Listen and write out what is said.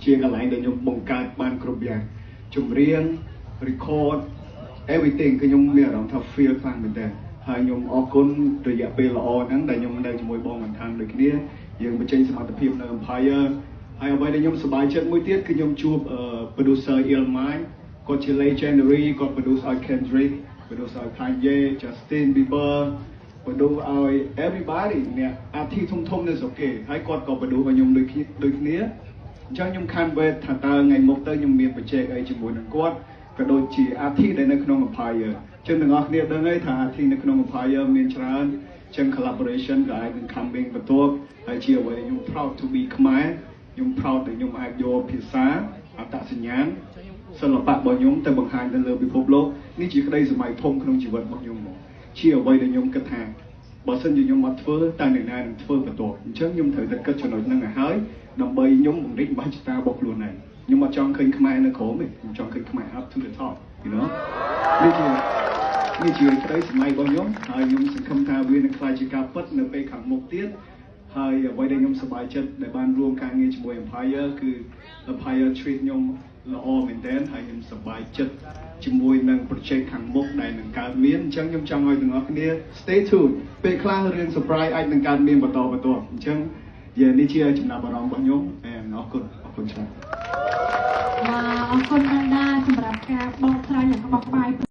ជាកន្លែងដែលខ្ញុំបង្កើតបានគ្រប់យ៉ាងចម្រៀង record everything គឺខ្ញុំមានអារម្មណ៍ថា feel ខ្លាំងមែនតើហើយខ្ញុំអរគុណរយៈពេលល្អហ្នឹងដែលខ្ញុំនៅជាមួយបងបន្ថែមដូចគ្នាយើងបញ្ចេញសមត្ថភាពនៅ Empire ហើយអ្វីដែលខ្ញុំសប្បាយចិត្តមួយទៀតគឺខ្ញុំជួប producer Illmind គាត់ជា legendary គាត់ produce ឲ្យ Kendrick produce ឲ្យ Kanye, Justin Bieber produce ឲ្យ everybody អ្នក artist ធំធំនៅស្រុកគេហើយគាត់ក៏ produce ឲ្យខ្ញុំដូចគ្នាដូចគ្នាអញ្ចឹងខ្ញុំ can't wait ថាតើថ្ងៃមុខទៅខ្ញុំមាន project អីជាមួយនឹងគាត់ក៏ដូចជា artist ដែលនៅក្នុង Empire អញ្ចឹងទាំងអស់គ្នាដឹងហើយថា artist នៅក្នុង Empire មានច្រើនអញ្ចឹង collaboration ក៏អាចនឹង coming បន្ទាប់ហើយជាអ្វីដែលខ្ញុំ proud to be ខ្មែរខ្ញុំ proud ដែលខ្ញុំអាចយកភាសាអត្តសញ្ញាណសិល្បៈរបស់ខ្ញុំទៅបង្ហាញទៅលើពិភពលោកនេះជាក្តីស្រមៃធំក្នុងជីវិតរបស់ខ្ញុំមកជាអ្វីដែលខ្ញុំគិតថាបើសិនជាខ្ញុំអត់ធ្វើតើអ្នកណានឹងធ្វើបន្ទាប់អញ្ចឹងខ្ញុំត្រូវតែគិតចំណុចហ្នឹងឲ្យហើយដើម្បីខ្ញុំបង្រីកមហិច្ឆតារបស់ខ្លួនឯងខ្ញុំអត់ចង់ឃើញខ្មែរនៅក្រោមទេខ្ញុំចង់ឃើញខ្មែរ up to the top. នេះជាក្តីស្រមៃរបស់ខ្ញុំហើយខ្ញុំសង្ឃឹមថាវានឹងក្លាយជាការពិតនៅពេលខាងមុខទៀតហើយអ្វីដែលខ្ញុំសប្បាយចិត្តដែលបានរួមការងារជាមួយ Empire គឺ Empire treat ខ្ញុំល្អមែនទែនហើយខ្ញុំសប្បាយចិត្តជាមួយនឹង project ខាងមុខដែលនឹងកើតមានអញ្ចឹងខ្ញុំចង់ឲ្យទាំងអស់គ្នា stay tuned ពេលខ្លះរឿង surprise អាចនឹងកើតមានបន្តបន្ទាប់អញ្ចឹងយានេះជាចំណាប់អារម្មណ៍របស់ខ្ញុំ and អរគុណអរគុណច្រើន បាទអរគុណវណ្ណដាសម្រាប់ការបកស្រាយយ៉ាងក្បោះក្បាយ។